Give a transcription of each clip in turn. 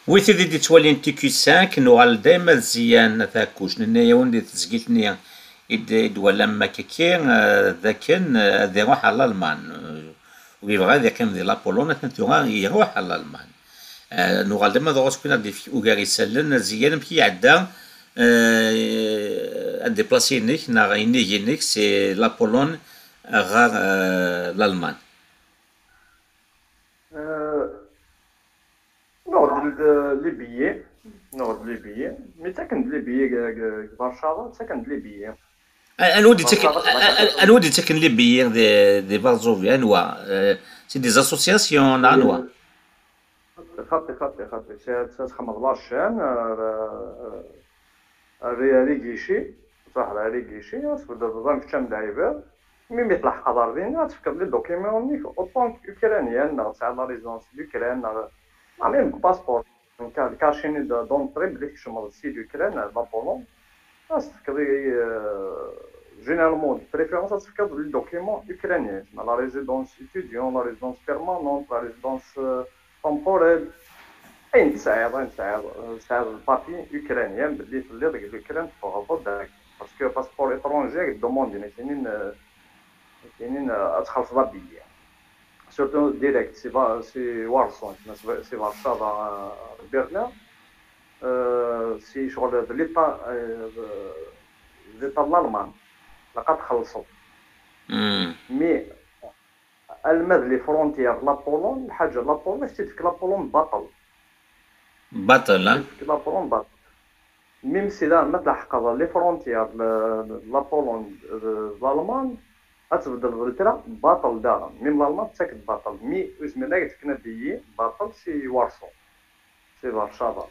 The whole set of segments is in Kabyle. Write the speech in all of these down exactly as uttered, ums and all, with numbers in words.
Wi tid i d-ittwalin T Q cinq, nuɣal dayma d Ziyan At Ɛekkuc. Nenna-yawen di tezgit-nni i d-, i d-twalam akkaki, eh, d akken, eh, ad iruḥ ɣer Lalman. Eh, ur yebɣi ad yeqqim di la Pologne, atan tura iruḥ ɣer Lalman. Eh, nuɣal dayma d ɣur-s win ad d-yefk ugar isallen. Ziyan, amek i iɛedda, eh, ad déplacé-inek neɣ inig-inek si la Pologne ɣer, eh, Lalman? Euh, nuɣ-d les billets, nuɣ-d les billets, mi ttaken-d les billets deg, deg, deg Barcelone, ttaken-d les billets. A-, anwa d-ittaken, Barcelone, a-, a-, anwa d-ittaken les billets di, di Varsovie, anwa? Euh, c'est des associations, neɣ anwa? Xaṭi, xaṭi, xaṭi, xaṭi. Ad txedmeḍ la chaîne, euh, euh, Ar, ar igici, truḥeḍ ar igici, ad tbeddeḍ am kečč am lɛibad, mi, mi tleḥqeḍ ar din, ad tefkeḍ les documents-nnek autant qu'ukrainien, neɣ tesɛiḍ la résidence d'Ukraine, neɣ, neɣ même passeport, le cachet d'entrée, belli tkecmeḍ si l'Ukraine, la Pologne, ad tefkeḍ i, euh, généralement, de préférence, ad tefkeḍ les documents ukrainiens, la résidence étudiant, la résidence permanente, la résidence, euh, temporelle. Ayen tesɛiḍ, ayen tesɛiḍ, tesɛiḍ papier ukrainien belli telliḍ deg l'Ukraine, teffɣeḍ-d, parce que passeport étranger, ad k-demandin, ad k-inin, ad k-inin, ad txellṣeḍ billet. Surtout direct, si Va-, si Warsaw, si, si Varcava, Berlin, euh, si ccɣel d l'État, euh, d l'État de l'Allemagne, ilaq ad txellṣeḍ. Mais alma d les frontières n la Pologne, lḥaǧa n la Pologne, ad k-tt-id-tefk la Pologne baṭel. Baṭel, a? Ad k-tt-id-tefk la Pologne baṭel. Même si daɣen ma tleḥqeḍ les frontières n la Pologne d Lalman, ad tbeddleḍ litra baṭel daɣen. Même Lalman tettak-d baṭel. Mi ur zmiren ad k-d-fken billet baṭel si Warsaw. Si Varcava.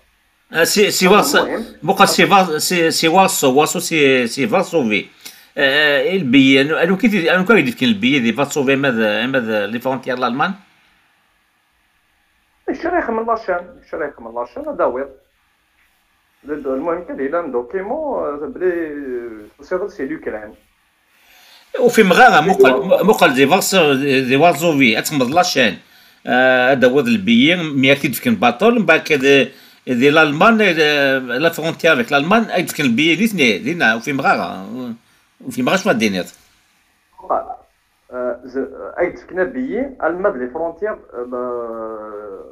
Ah, si, si Varsa-, المهم. Muqel si Var-, si, si Warsaw, Warsaw si, si Varsovie. Eh, eh, lbillet, anu-, anwa ki-, anwa i k-id-ifken lbillet di Varsovie, ama d, ama d les frontières n Lalman? Kečč ara ixemmen la chaîne, kečč ara ixemmen la chaîne, ad d-tawiḍ. Le, المهم kan yella un document, euh, belli, euh, tusiḍ-d si l'Ukraine. Ur fhimeɣ ara, muqel, muqel di Vars-, di Varsovie, ad txedmeḍ la chaîne, eh, ad d-tawiḍ lbillet, mi ad k-id-fken baṭel, mbeɛd di Lalman, eh, la frontière avec l'Allemagne, ad k-d-fken lbillet nitni, dinna, ur fhimeɣ ara, ur fhimeɣ acu ad d-tiniḍ. Voilà. Euh, z-, ad k-d-fken billet, alma d les frontières, euh,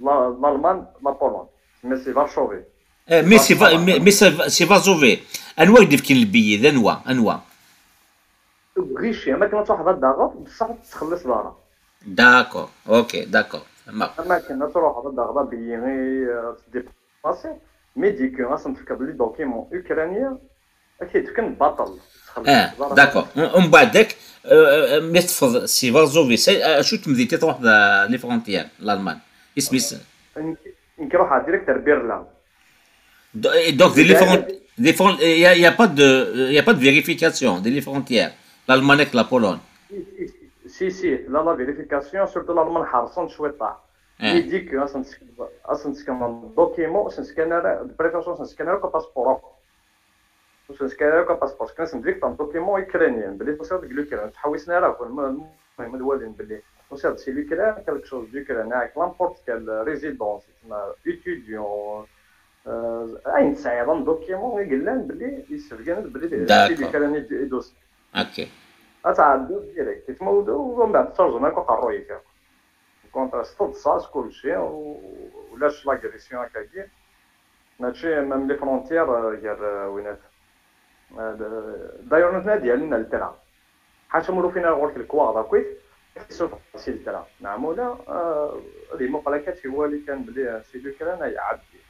la, l'Allemagne, la Pologne. Mais c'est Varsovie. Eh, mais c'est Va-, Varsovie. Mais, mais c'est Va-, c'est Varsovie. Anwa i k-d-ifken lbillet, d anwa, anwa? Deg ugici, am akken ad truḥeḍ ad d-taɣeḍ, bessah ur tettxelliṣeḍ ara. D'accord, ok, d'accord, ça marche. Am akken ad truḥeḍ ad d-taɣeḍ abillet, euh, ad tdépasiḍ, mais du coup, ad sen-tefkeḍ les documents ukrainiens, ad k-t-id-fken baṭel, ur tettxelliṣeḍ ara. Ah, d'accord. Mbeɛd akk, euh, euh, mi teṭṭfeḍ si Varsovie, c'est, euh, acu n temdint i truḥeḍ, euh, les frontières, l'Allemagne? Isem-is? Nekk, nekk ruḥeɣ direct ar Berlin. Do-, et donc, des différentes, différentes, il y a, il y a pas de, il y a pas de vérification des frontières, l'Allemagne avec la Pologne. Si, si, si, si, la, la vérification, surtout l'Allemagne, ḥerṣen cwiṭ. Eh. Mais du coup, ad sen-tefkeḍ document, ad sen-tefkeḍ ara, de préférence, ad sen-tefkeḍ ara passeport. Ad sen-tefkeḍ ara passeport, ad sen-tefkeḍ document ukrainien, belli tusiḍ deg l'Ukraine, ur ttḥewwisen ara akk, المهم ad walin belli tusiḍ si l'Ukraine, quelque chose d'Ukraine, avec n'importe quelle résidence, étudiant, Euh, ayen tesɛiḍ am document i yellan belli yessebgan belli d, d'accord, d kra n id-, idusen. Ok. Ad tɛeddiḍ direct. Ma ur, ur, mbeɛd ttarẓun akk aqerruy-ik akk. Kontra s teḍsa, s kulci, u-, ulac l'agression akkagi. Mačči même les frontières, euh, gar, euh, winat. Euh, d-, d'ailleurs, nutni ad d-yalin ar lettra. Ḥaca ma ur ufin ara ɣur-k lekwaɣeḍ akkit, ad k-id-ssufɣen si lettra. Meɛmula, euh, ad imuqel akka, ad t-iwali kan belli, euh, si l'Ukraine ay iɛeddi.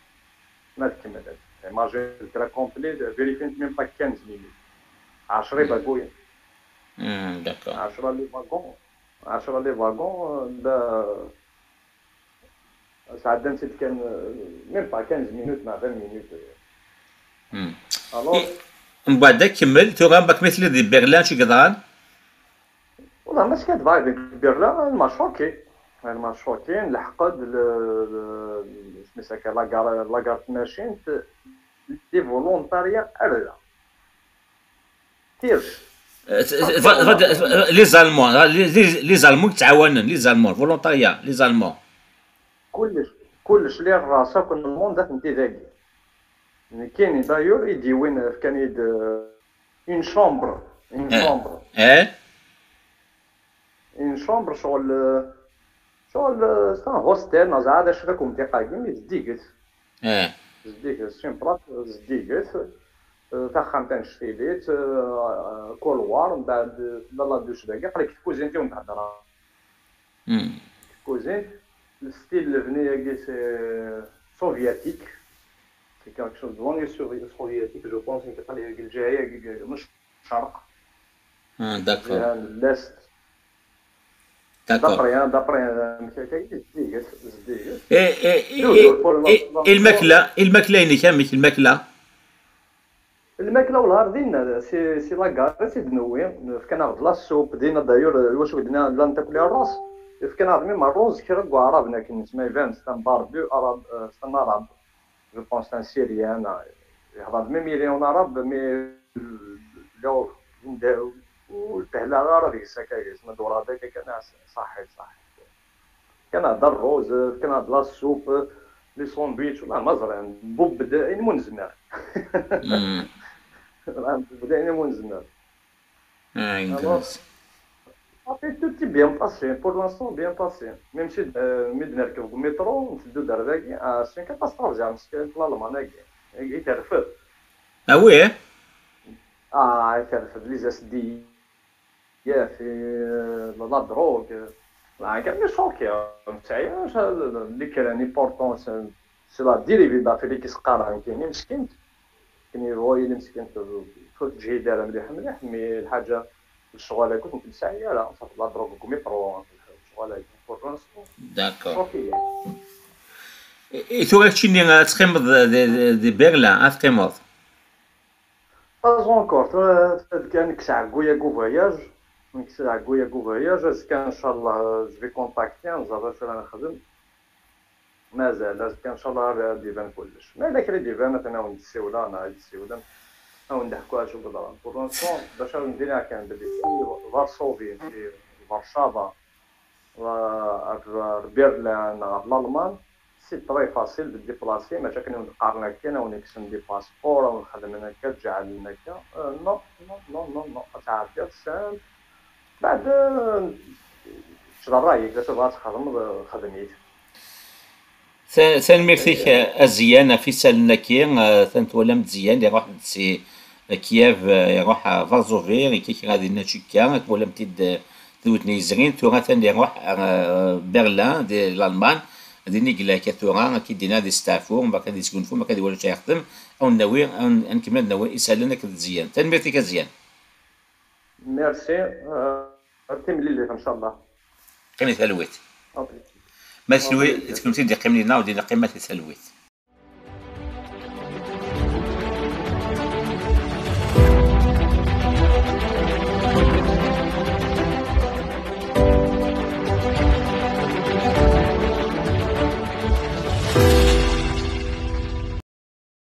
Ma tkemmel. Imagine lettra complet, vérifient même pas quinze minutes. Ɛecra ibaguyen. Hmm, d'accord. Ɛecra les wagons. Ɛecra les wagons, euh, da, sɛeddan-tt-id kan, euh, même pas quinze minutes, neɣ vingt minutes. Hmm. Alors, i-, mbeɛd ad kemmel, tura, bak mi telliḍ di Berlin, acu yeḍran? Wallah, mačči kan dɣa di Berlin, nma choqué. Nma choqué, nleḥq-d le, le, isem-is akka, la gare, la gare n tmacint, di volontariat ar da. Tirc. Eh, t-, t-, va-, va-, les Allemands, ha, les, les, les Allemands i yettɛawanen, les Allemands, volontariat, les Allemands. Kullec. Kullec, les races akk n lmund atenti dagi. Nekkini d'ailleurs i d-yewwin, fkan-iyi-d, euh, une chambre, une chambre, Eh? Une chambre, ccɣel, euh, ccɣel, euh, c'est un hostel, neɣ ẓɛa d acu, d akumtiq-agi, mais zeddiget. Eh. Zeddiget, c'est une place, euh, zeddiget. Euh, taxxamt annect-ilit, euh, couloir, mbeɛd, euh, tella la douche dagi, aql-ik tkuzint i wen-d-hedreɣ. Hmm. Tkuzint, le style lebni-agi, c'est soviétique. C'est quelque chose de loin soviétique, je pense, nekk aql-i deg lǧiha-agi, deg, deg, mec-, الشرق. Ah, d'accord. Lǧiha n l'est. D'accord. D'après, hein, d'après, euh, amek akka, zeddiget, zeddiget. Eh, eh, eh, eh, eh, lmakla, eh, lmakla-inek, amek lmakla? Lmakla, wellah, ar dinna, si, si la gare i d-newwi, fkan-aɣ-d la soupe, dinna, d'ailleurs, euh, iwacu i d-nnan la نتاكل الرز, fkan-aɣ-d même ṛṛuz, kra n waɛraben akken, ma iban, c'est un barbu arabe, euh, c'est un arabe. Je pense un Syrien, euh, yehḍer-d même il est en arabe, mais, euh, ur ltehleɣ ara deg-s akka, ma d uraḍ akka kan, ah, ṣaḥit, ṣaḥit. Fkan-aɣ-d ṛṛuz, fkan-aɣ-d la soupe, les sandwichs, والله ma ẓriɣ, nbubb-d ayen umi nezmer. Hmm. Nbubb-d ayen umi nezmer. Ah, Alors, intéressant. Après, tout est bien passé. Pour l'instant, bien passé. Même si, euh, mi d-nerkeb deg umiṭru, nteddu-d ar dagi, ah, c'est une catastrophe, zeɛma, s Lalman-agi. I terfed. Ah oui? Ah, terfed, les S D F, euh, la drogue. Ah, كان choqué, ur nesɛi ara lekra important, c'est, c'est la dérive, d affaire i s-qqaren nekkini, meskint. Akken yebɣu yili meskin, ur teǧhid ara mliḥ mliḥ, mais lḥaǧa, lecɣal-agi ur ten-nesɛi ara, ṣafi la drogue deg umiṭru, lecɣal-agi, pour l'instant. D'accord. Tranquille. I tura keččini ad teqqimeḍ di, di, di Berlin, ad teqqimeḍ? Pas encore, tura, tura kan nekk sɛegguyeɣ deg uvoyage, nekk sɛegguyeɣ deg uvoyage, azekka, ncallah, je vais contacter, nẓer d acu ara nexdem. Mazal, azekka, ncallah, ad d-iban kullec. Ma yella kra i d-iban, ad awen-d-ssiwleɣ, neɣ ad d-ssiwlem, ad awen-d-ḥkuɣ acu yeḍran. Pour l'instant, bac ad wen-d-iniɣ kan belli si Varsovie, si Varcava, ɣer, ɣer Berlin, ɣer Lalman, c'est très facile de déplacer, mačči akken i wen-d-qqaren akken, ad wen-kksen des passeports, ad wen-xedmen akka, ǧeɛlen akka. Euh, non, non, non, non, non, ad tɛeddiḍ simple. Mbeɛd, euh, kečč d ṛṛay-ik, d acu tebɣa ad txedmeḍ, euh, xdem-it. Ta-, tanemmirt-ik, eh, a Ziyane, ɣef isallen-agi, eh, atan twalam-d Ziyane, iruḥ-d si Kiev, eh, iruḥ ɣer Varsovie, akka kra dinna cikka, twalam-t-id, eh, d wetni yezrin, tura atan iruḥ, eh, Berlin, di Lalman, din i yella akka tura, akka i d-yenna ad isteɛfu, mbeɛd ad yesgunfu, mbeɛd ad iwali acu ara yexdem, ad wen-nawi, ad wen-, ad nkemmel ad nawi isallen akked Ziyane. Tanemmirt-ik a Ziyane. Merci. Euh, ad timlilit, ncallah. Qqim i talwit. Ok. Ma d kenwi, d kenwi i d-iqqimen dinna, ur d-neqqim ma di talwit.